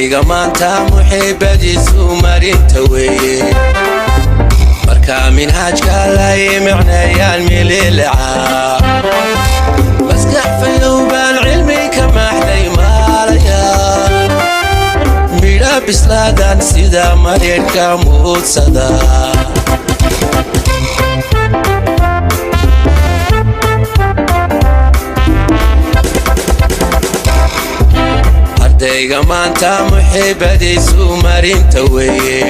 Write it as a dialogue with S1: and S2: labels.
S1: Ardayga maanta muxiibadiisu marinta weeye. Marka minhaajka lay micneeyaan mililicaa, maskax fayow baan cilmi ka maaxday maalaya, midha bislaadan sida mareerhka muudsada. Ardayga maanta muxiibadiisu marinta weeye.